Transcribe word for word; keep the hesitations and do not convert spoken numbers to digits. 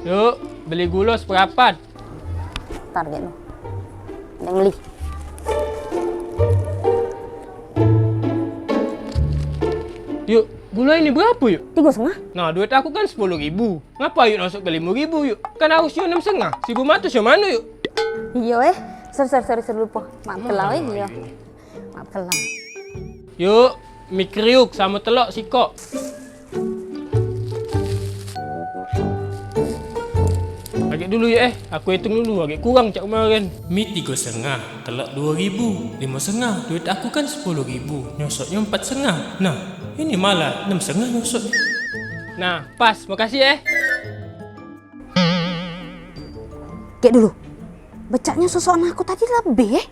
Yuk, beli gulo seperapat. Target lu. Ada yang beli. Yuk, gulo ini berapa, Yuk? Tiga setengah. Nah, duit aku kan sepuluh ribu. Ngapa Yuk masuk ke lima ribu, Yuk? Kan harusnya enam setengah. Seribu matus yang mana, Yuk? Iyo, eh. Sorry, sorry, sorry, sorry, lupa. Maaf, telau, eh. Iyo. Maaf, telau. Yuk, mi kriuk sama telok sikok. Agak dulu ya, eh. Aku hitung dulu, agak kurang cak kemarin. Mi tiga setengah, telok dua ribu, lima setengah. Duit aku kan sepuluh ribu, nyosoknya empat setengah. Nah, ini malah enam setengah nyosok. Nah, pas. Makasih, eh. Gek dulu. Becaknya sosokan aku tadi lebih, eh.